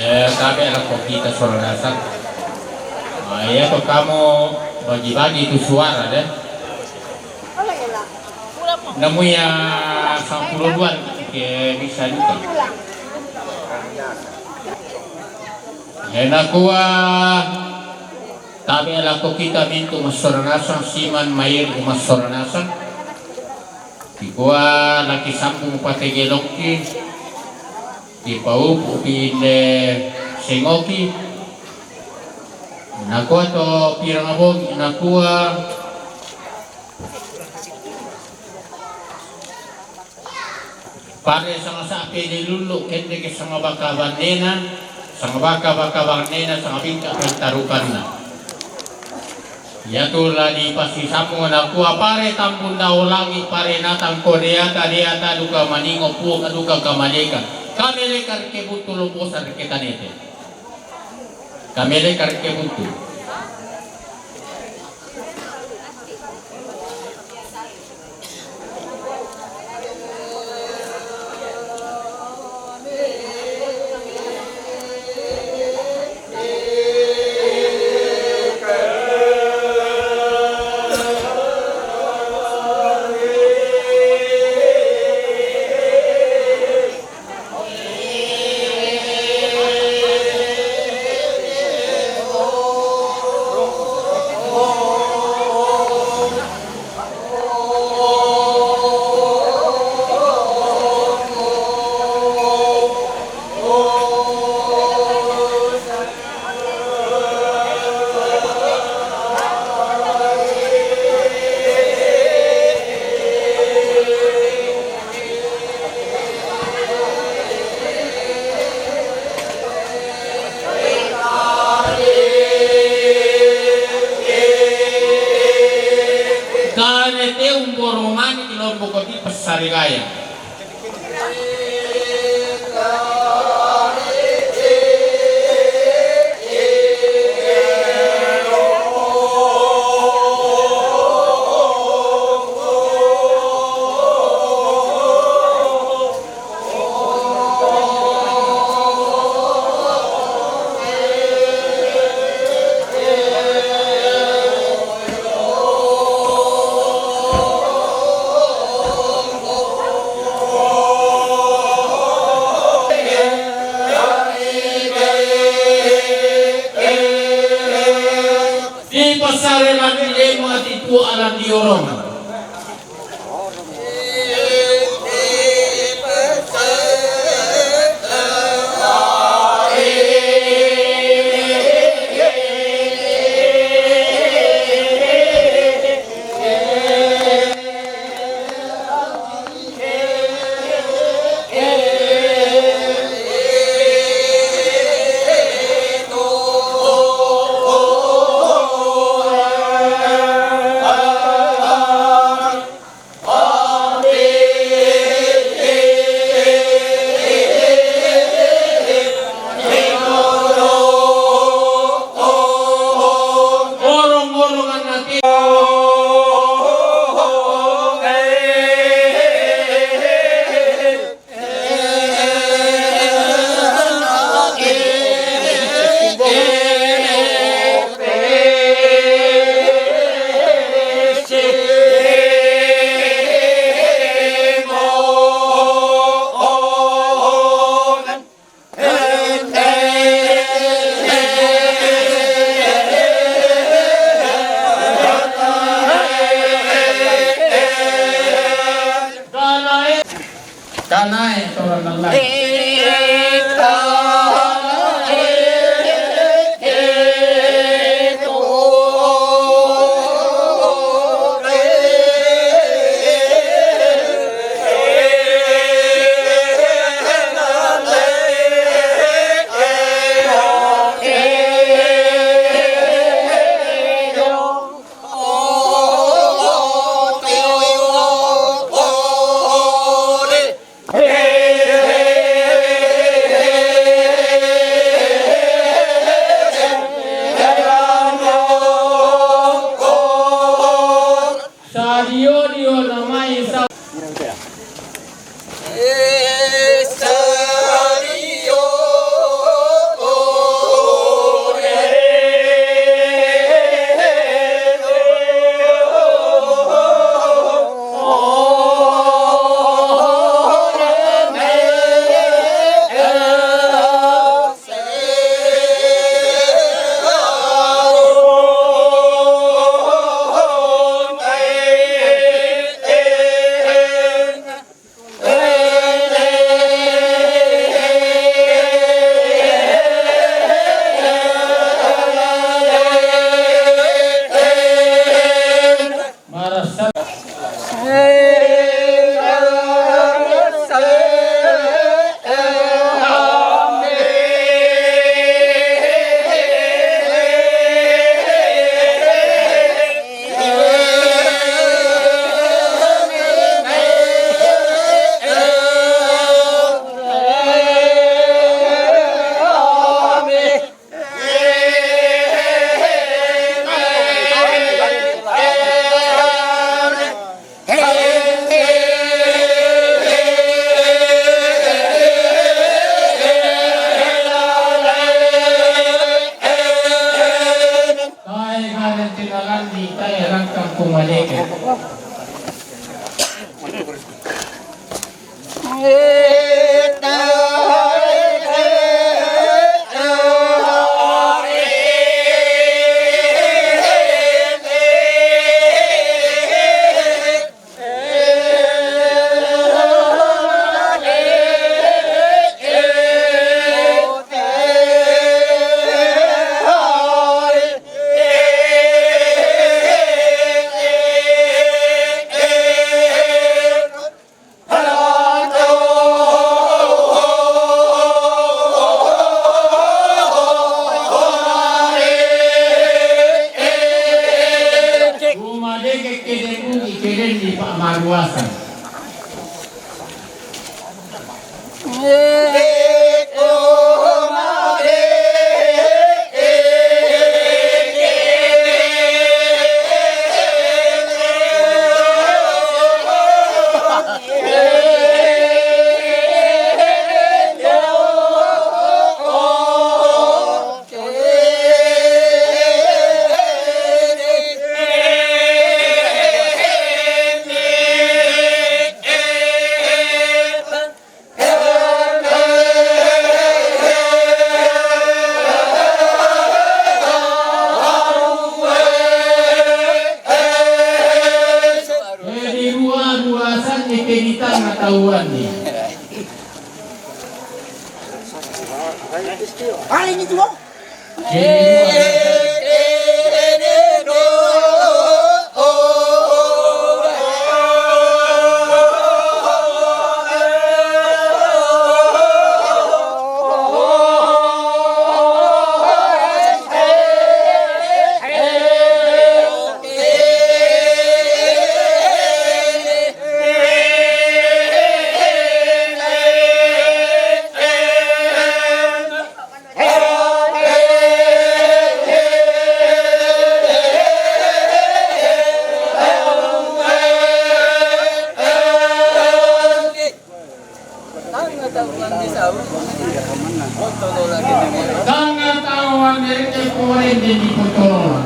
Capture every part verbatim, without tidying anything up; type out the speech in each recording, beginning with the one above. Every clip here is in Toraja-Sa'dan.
Eh, tabe' lako kita sola nasang. Ah, iya to kamu bagi-bagi tu suara deh. Namu iya sampulo dua ke bisa duka. Eh, nakua tabe' lako kita mintu massola nasang siman mairi massola nasang. Kikua laki sambung pategelokki. Kipaupu pi inde sengoki. Nakua to pirang bongi, nakua pare sanga sape de lulu kende ke sanga baka banena, sanga baka baka banena, sanga bingka pentarukanna. Iatu la dipasisambung nakua pare tambun dao langi, pare natang ko deata, deata duka maningo puang duka kamaleka. Kameleka reke buntu lo bosa reke tanete. Kameleka reke buntu. Kane te umboromani di Lombok di Pasarigaya. Di pasare lagi lemo ati tua alam diorong. Kanae torang nang lae. Jadi rua-rua sani ke di tanga tauan ni. Ai, ni tuo. Tanga tauan ni reke pore de di Pontolola.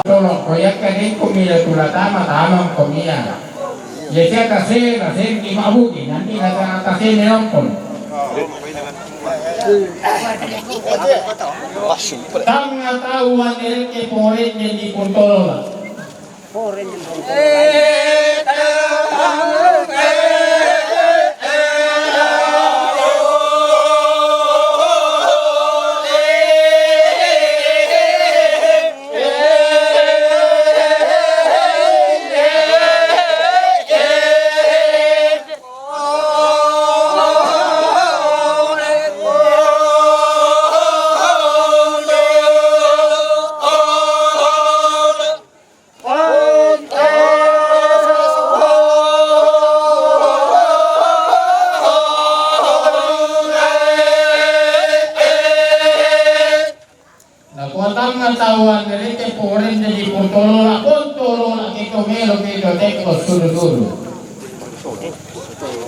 Tolo, ko ya ka de ko mira tula tama, tama ko mira. Ya sia ka se, na se ni mabuki, nanti na ka, ka se ne ompon. Tanga tauan ni reke pore de di Pontolola. Na kua tanga tauan ni reke pore de di Pontolola, Pontolola ke to melo ke to teko sulu-sulu.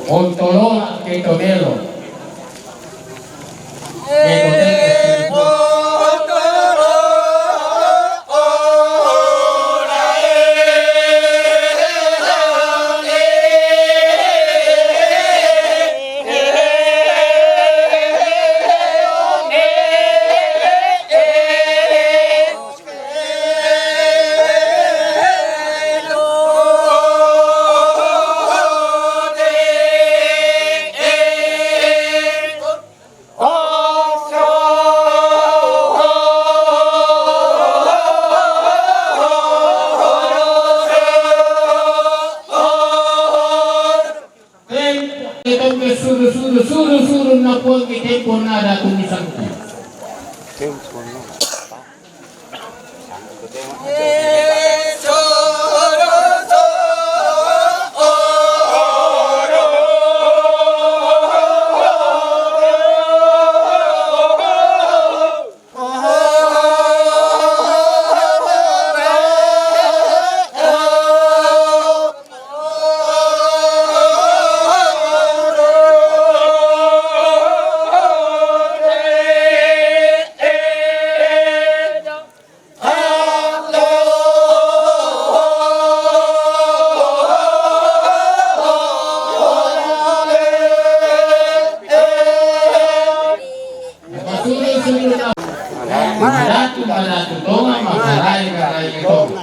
Pontolola ke to melo. Ke to teko sulu-sulu. Tempo, tempo, suru, suru, suru, suru, na puang ke tempo na ada tulisan. Tempo na. Madatu, madatu, tonga, makarai, karai, tonga.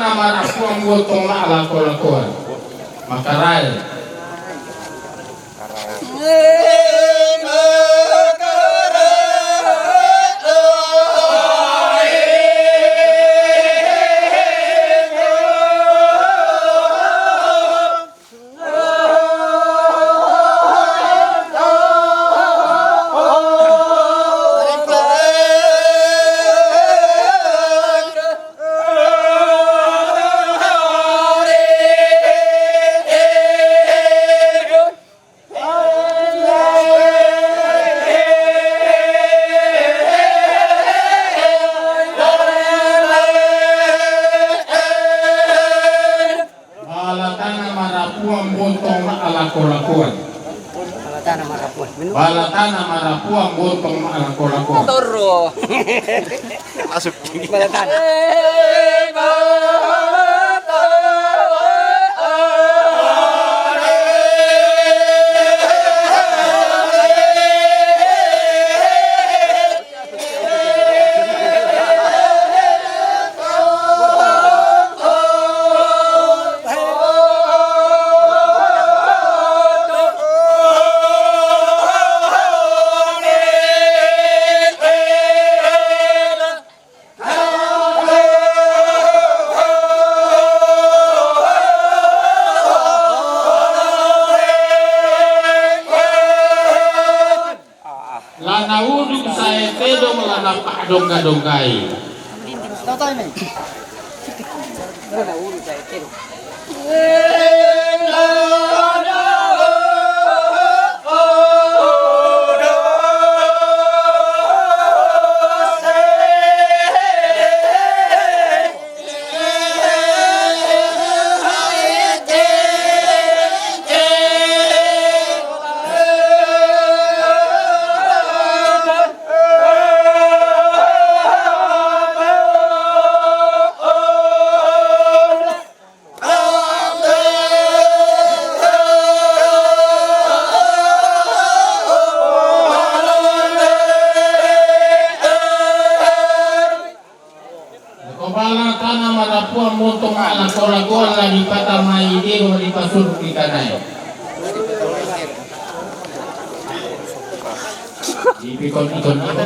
Marapuang gotong ma alako-lakoan. Makarae. Balatana marapuang bontong ma alako-lakoan. Balatana marapuang. Balatana marapuang bontong ma alako-lakoan. Toro. Masuk. Balatana. La naudu sae tedong la napa'dongga-donggai. Ko balatana marapuang bontong ma alako-lakoan la dipatamai dero dipasuru di kanae. Dipikon-ikon-ikon.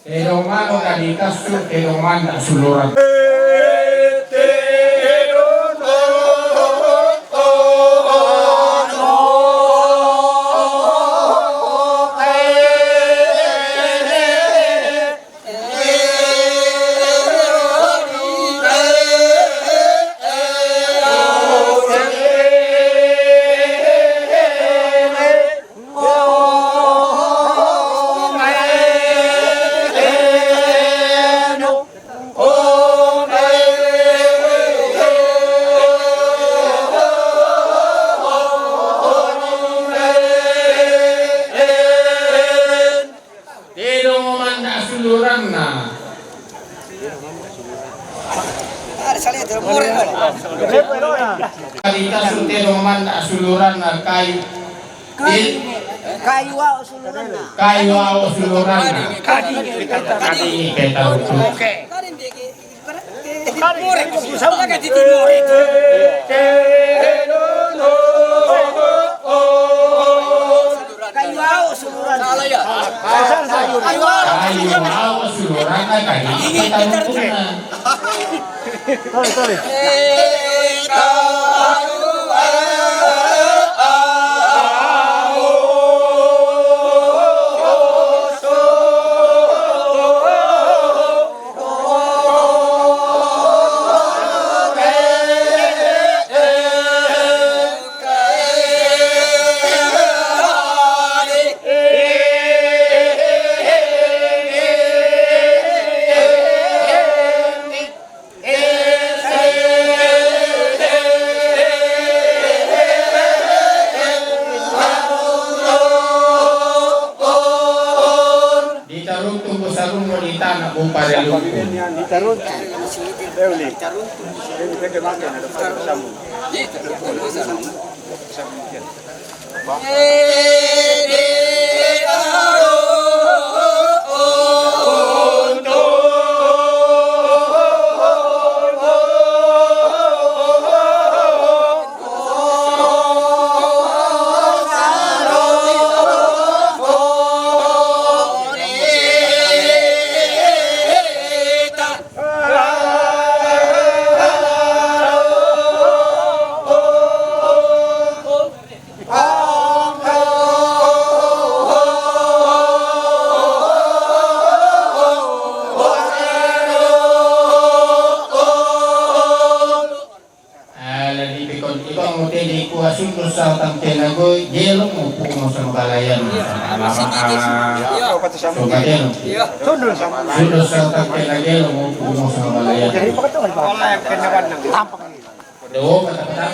Tedong mano ka dikassu, tedong manda suluran. Tedong manda suluranna. Kali kasu tedong manda suluranna kai. Kai. Kai wao suluranna. Kai wao suluranna. Kadi. Kadi peta utu. Oke. Kayu au suluran. Salah ya? Kayu au. Kayu au suluran kan tadi. Ini kita Sorry, sorry. Sarungo ni tana ko pare luku. Ala di pikon ibang mo tedi ko asunod sa tang tenagoy, gelo mo po mo sa mabalayan. Iya. Alam, ah, iya. So, gelo. Iya. Sunod sa tang tenagelo mo po mo sa mabalayan. Wala yung kinawan ng tampak. Do, mata-mata.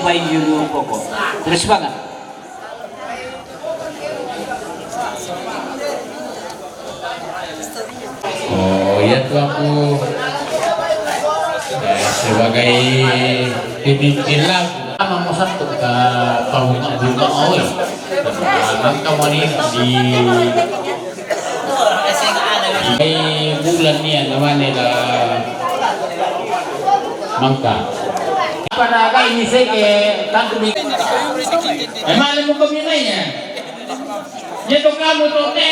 Main yun yung koko. Terus banget. Oh, iya tuh aku, eh, sebagai pemimpin lagu. Ama mo sa to ka pabunga-bunga, oy. Nang ka mo ni di, di bulan niya naman nila mangka. Apa na ka ini se ke tantu di. Eh, mali mo kami na yan. Yeto kamo to te,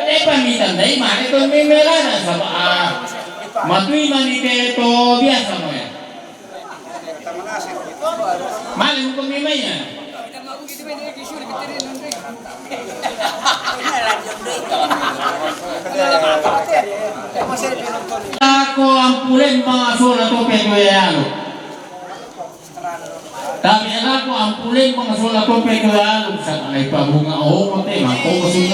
te pamitan dai, mane to mi melana sa, ah, matui mani te to biasa mo ya. Mane mo ko mi maya. Ako ang pulen mga sola to pe to ya. Tabe' lako ampuleng bang sola tope' ko lalung, saka' ipabunga' omo te, mangkomo sunna.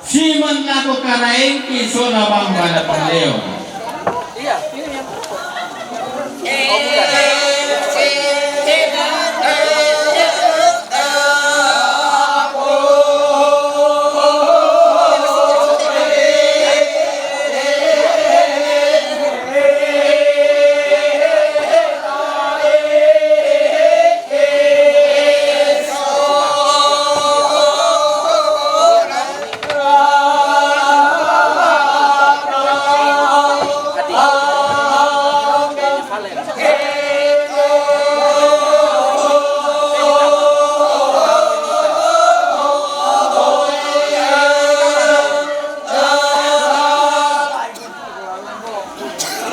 Siman nako karaengki sola bang bana pangleon.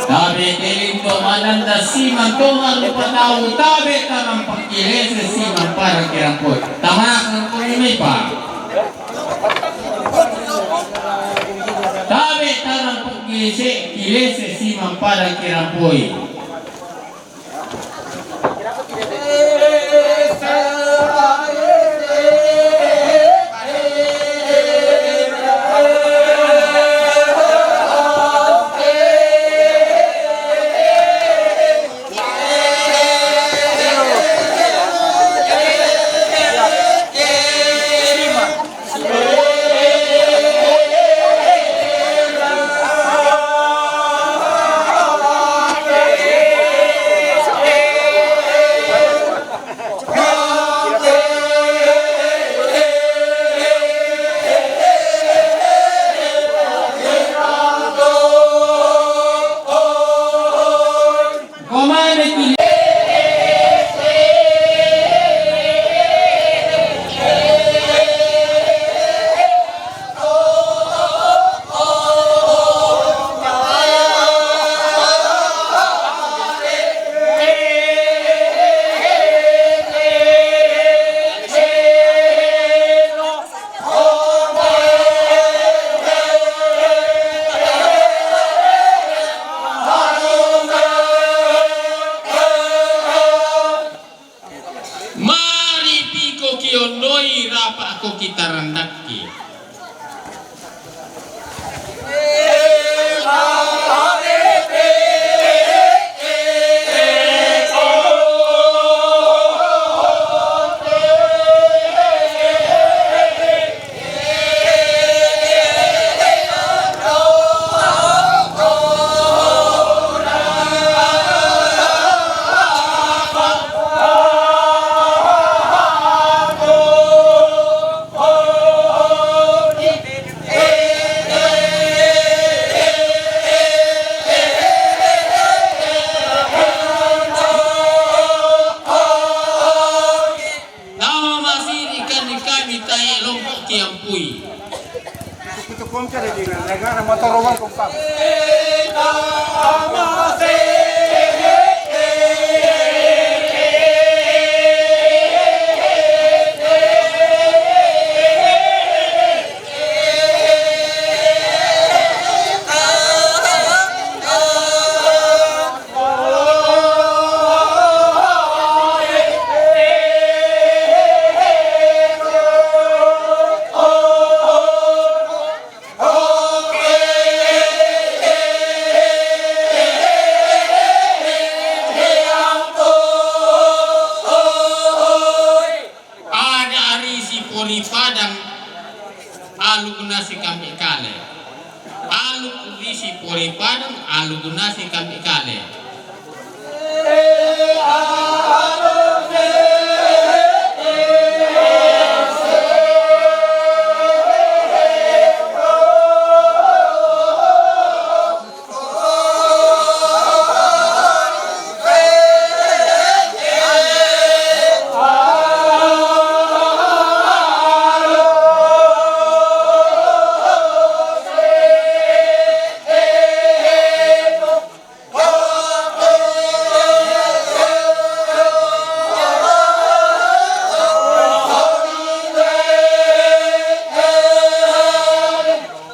Tabe' te lintong mananda siman tongan lupa tau, tabe' tarang pangkilese siman parang kirampot. Tamakan ko ini pa. Tabe' tarang pangkilese. Ise kilese si mampada kirampoi. Mari piko kiondoi rapa ko kitarandakki. Tama masiri kani kami tae lompo kiampui. Itu kumpir di negara motor rumah kumpang. Ada ari si pori Padang, aluk nasi kami kale. Aluk ri si pori Padang, aluk nasi kami kale.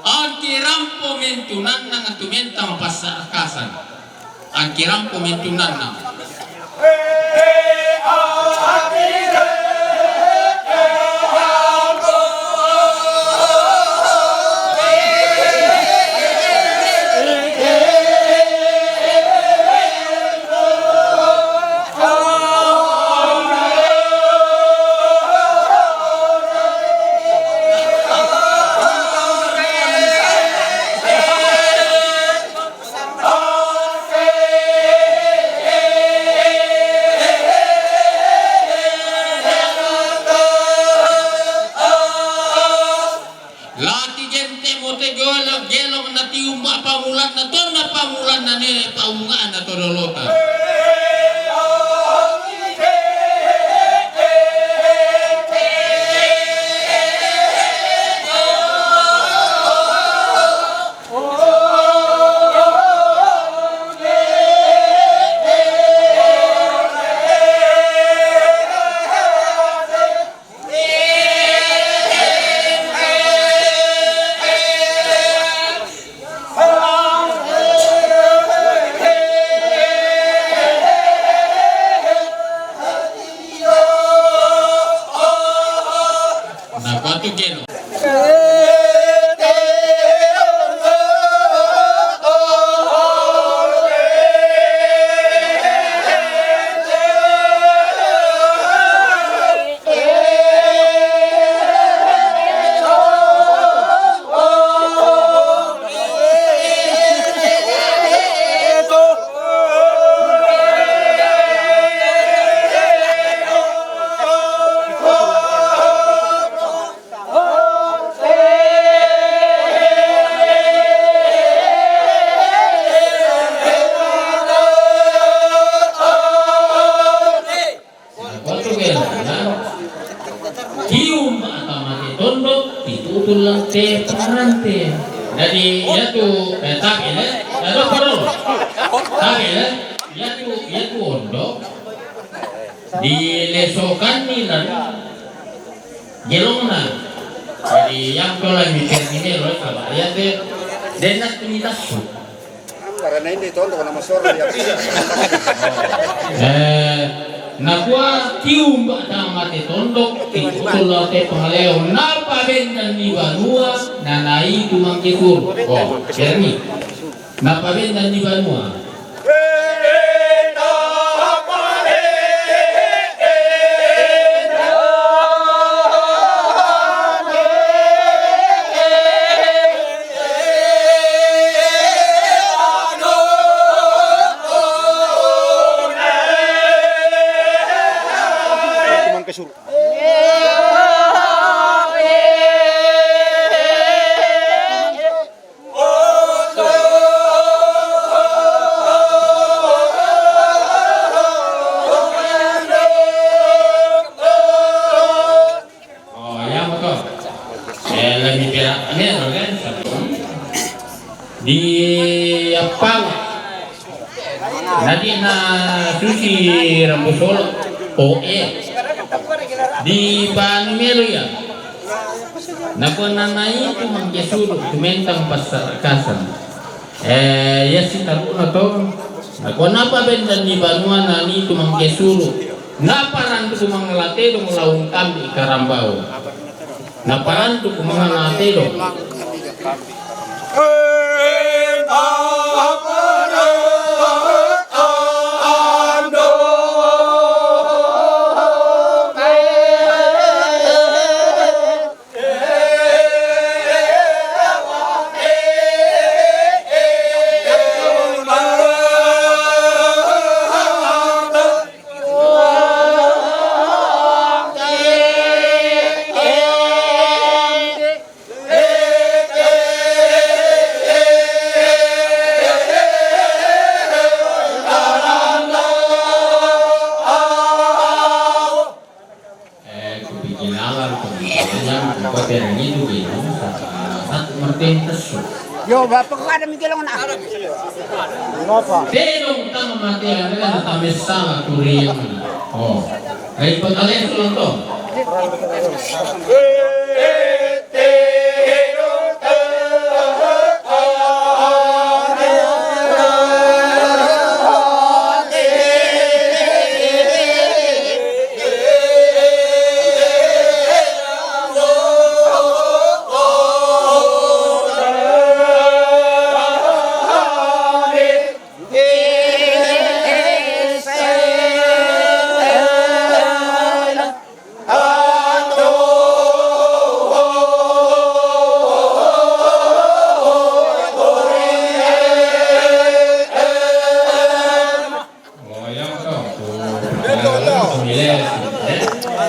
Angki rampo mentunanna tu menta mapassarakasan. Angki rampo mentunanna. Tulang te pangarante. Jadi, iya tu, eh, tapi le, ada perlu. Tapi le, iya tu, iya tu ondo. Dilesokan ni dan jelongna. Jadi, yang kalau mikir ini loh, kalau iya te, denak ni tasu. Karena ini tondok nama soro dia. Eh, nakua tiumba tama te tondok, ti tutu lao te pangaleo, napa bendan ni banua, nanai tu mangke suru. Oh, jernih. Napa bendan ni banua. Oh, iya, betul. Eh, lebih berat. Ini, loh, kan? Di apa? Nadi na susi rambu solo. Oh, eh. Di banu melo ya. Nakua nanai tu mangke suru, tu mentang pasar kasan. Eh, iya si taruna to. Nakua napa bendan ni banua nani tu mangke suru. Napa rantu ku mangalate dong laung kambi karambau. Napa rantu ku mangalate dong. Eh, kupikinala, kupikinala, kupaterang itu gino, sa-, satu merteng tesu. Yo, bapak kok ada mikir lo nak? Kenapa? Tedong tama mati, ada kan tama salah kurian. Oh, kayak pagkalian tuh nonton.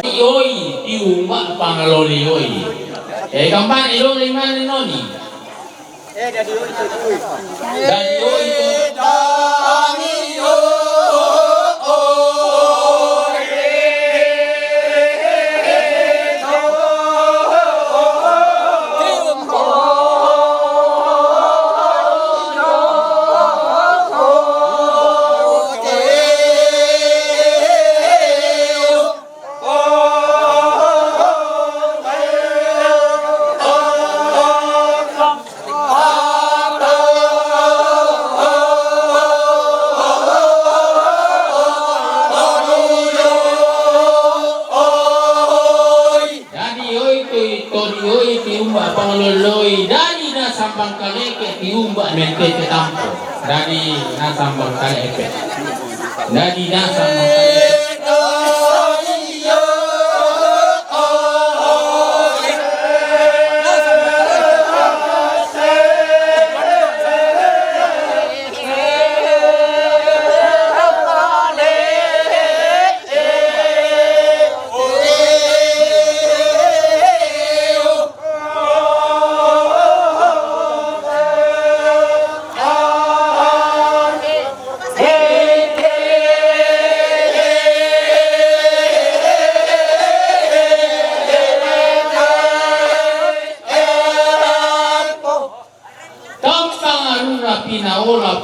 Ioi, tiumba pangaloli ioi. Eh, kampanye dong, lima noni. Dadi oi to. Dadi oi tu, to di oi tiumba pangaloloi, dadi na sambang kaleke tiumba nentete tampo. Dadi na sambang kaleke. Dadi na sambang kaleke.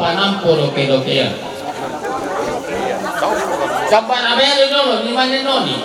Nampo doke-dokean. Gambar abele dolo, ni mane noni.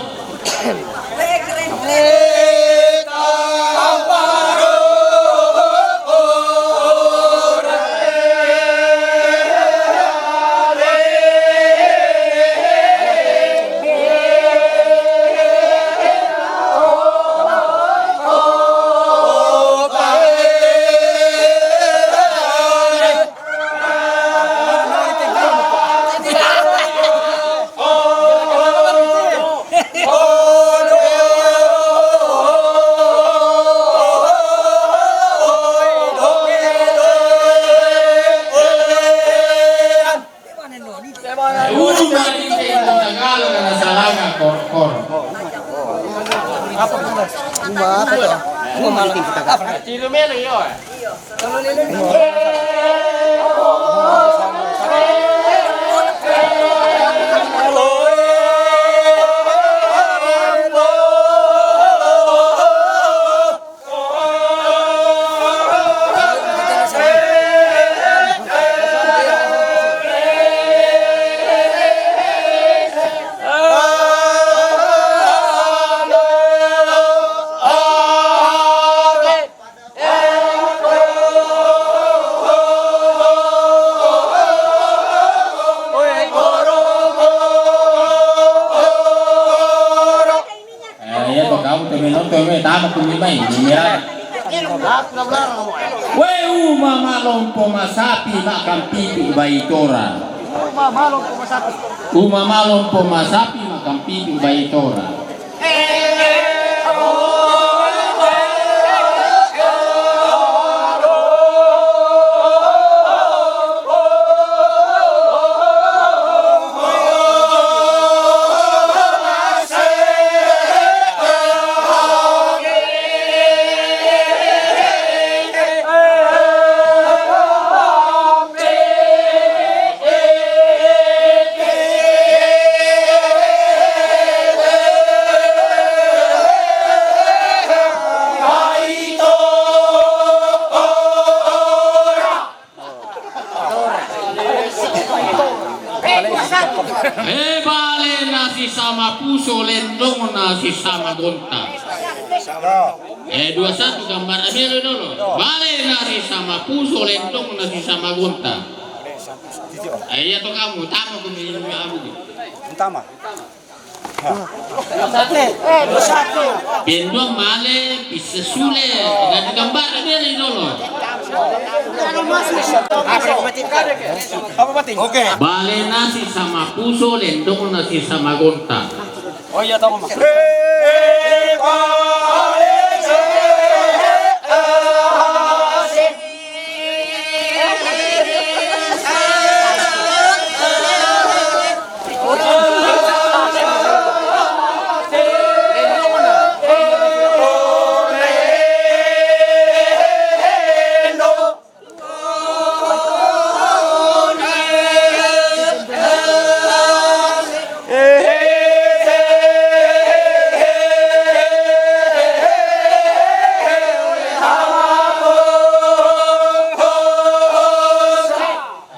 Ulu mari te tagala kana salanga kor-kor. Apa? Uma apa to? Uma malam. Tiru melo yo. Eh, iya to, kau te menoto me tama kumi mai, iya. We uma malompo masapi makampipi baitora. Uma malompo masapi. Uma malompo masapi makampipi baitora. Eh, bale na sisama puso, lendong na sisama gonta. Eh, dua satu, gambar Amir dulu. Bale na sisama puso, lendong na sisama gonta. Eh, iya to kamu, tama kumi abu. Tama. Pendua male, pise sule, gadi gambar beri lolo. Oke. Bale na sisama puso, lendong na sisama gonta. Oh iya, tahu, Mas.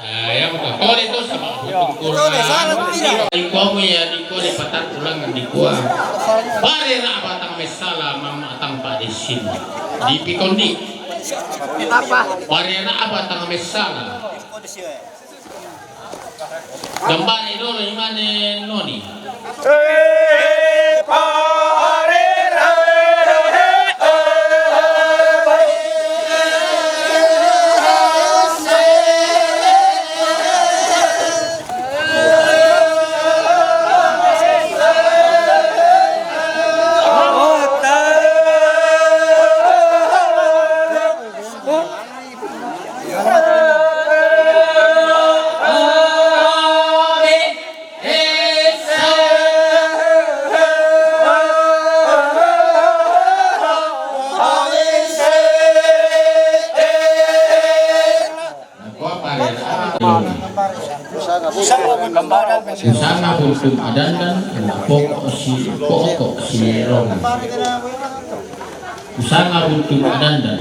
Eh, yang betul. Tole to sama. Tole, salah tidak? Ikomu ya, iko de patang ulangan di kuah. Bare na apa tang mesala, mama tang pa di sini. Di pikondi. Apa? Bare na apa tang mesala. Gambare dolo imane noni. Usanga buntum adandan, pokok si, pokok si rong. Usanga buntum adandan.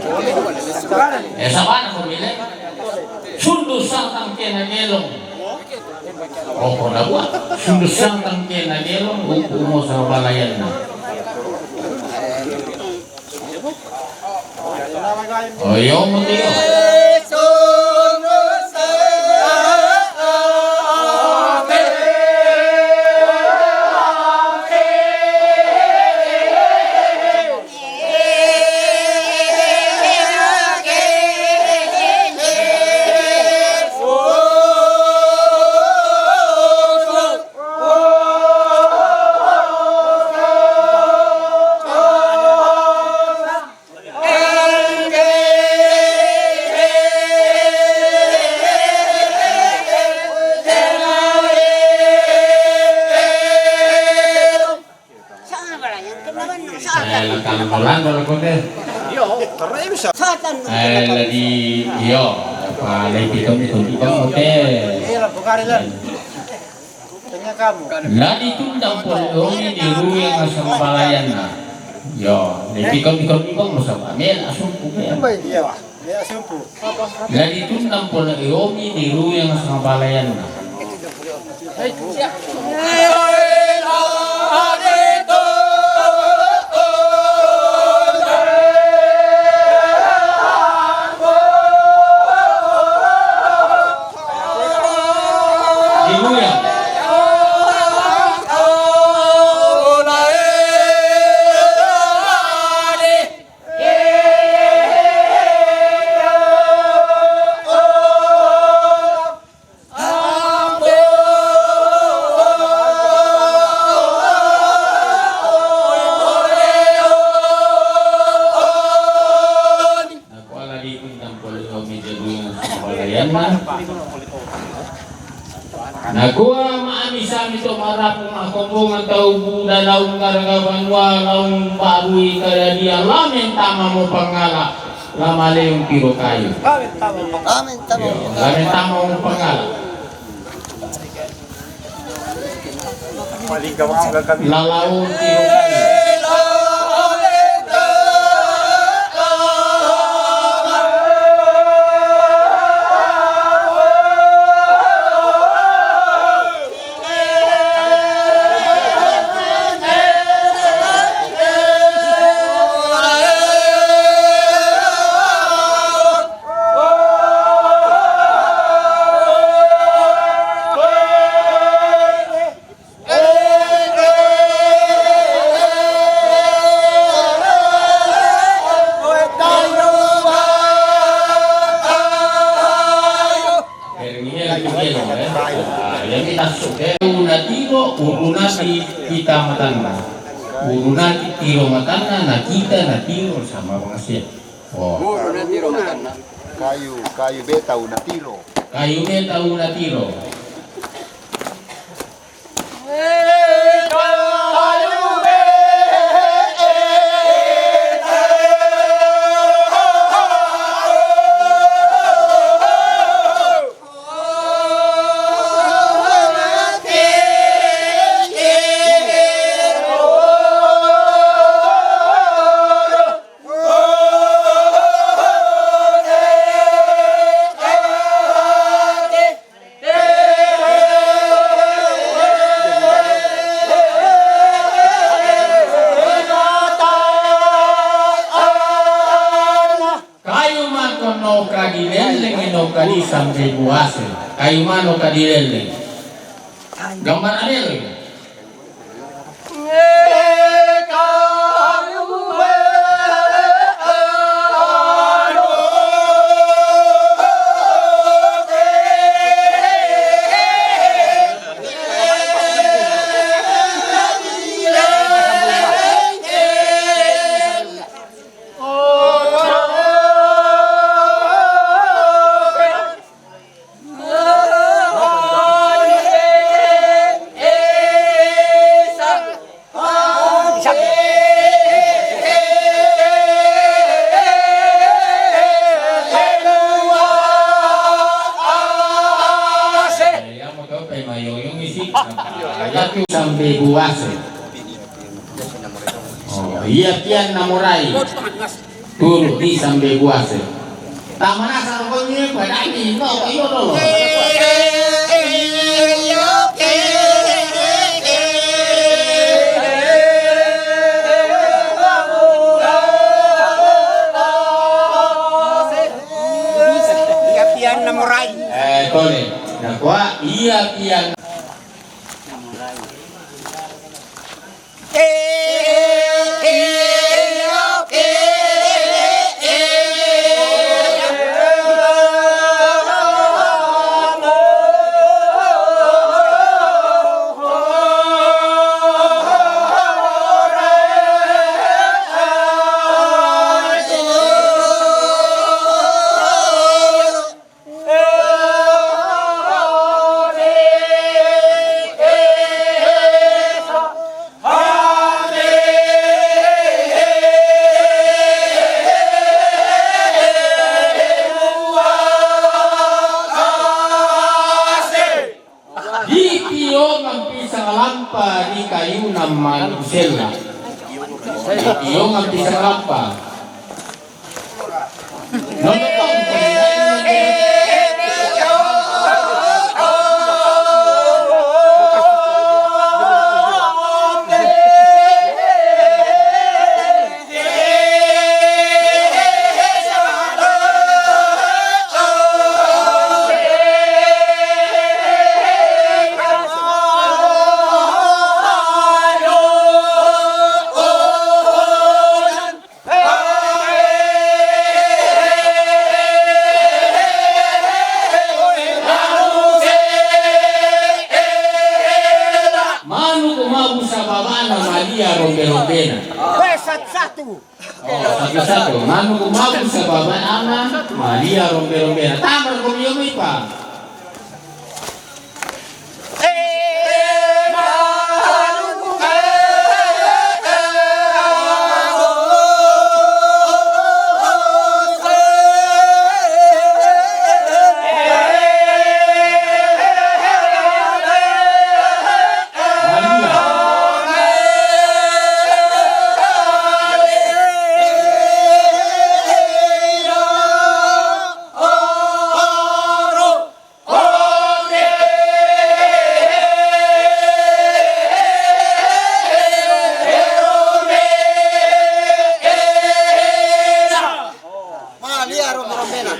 Eh, sabana ko mile. Sundu satang kena gelong. Oh, ko na bua. Sundu satang kena gelong, uku mo sa balayan na. Oh, iyo, mo tiyo. Eh, lakang ko lang, ko lang ko te. Eh, lagi, iyo, apa, lagi piton-piton ko te. La ditundang pole omi di ruyang sambalayanna. Iyo, lagi piton-piton ko mo sa mel asumpu. La ditundang pole omi di ruyang sambalayanna. Di ruyang. Nakua la ditundang pole omi di ruyang sambalayanna. Nakua ma ami sami to marapu ma kombongan tau buda laung garaga banua laung barui kadadia la mentama mo pangala la maleung tiro kayu. Amin, tama. Iyo, la mentama mo pangala. Lalaon tiro kayu. Uru na tiro, uru na ti pita matanna. Uru na ti tiro matanna, na kita na tiro sama bangsia. Oh. Uru na tiro matanna. Kayu, kayu beta una tiro. Kayu beta una tiro. Noka dileleng, noka di sampe buase. Kayu mano ka dileleng. Gambar adele. Sampe buase. Oh, iya pian na morai. Turu di sampe buase. Tamanasa rokoni padani no iyo dolo. Iya pian na morai. Eh, tole. Nakua iya pian. Di piongan pisang lampa di kayuna manusella. Di piongan pisang lampa. Manu ku mabu sababana malia rombe-rombena. Weh, satu-satu. Oh, satu-satu. Manu ku mabu sababana malia rombe-rombena. Tamar ku miomi pa. Malia rombe-rombena.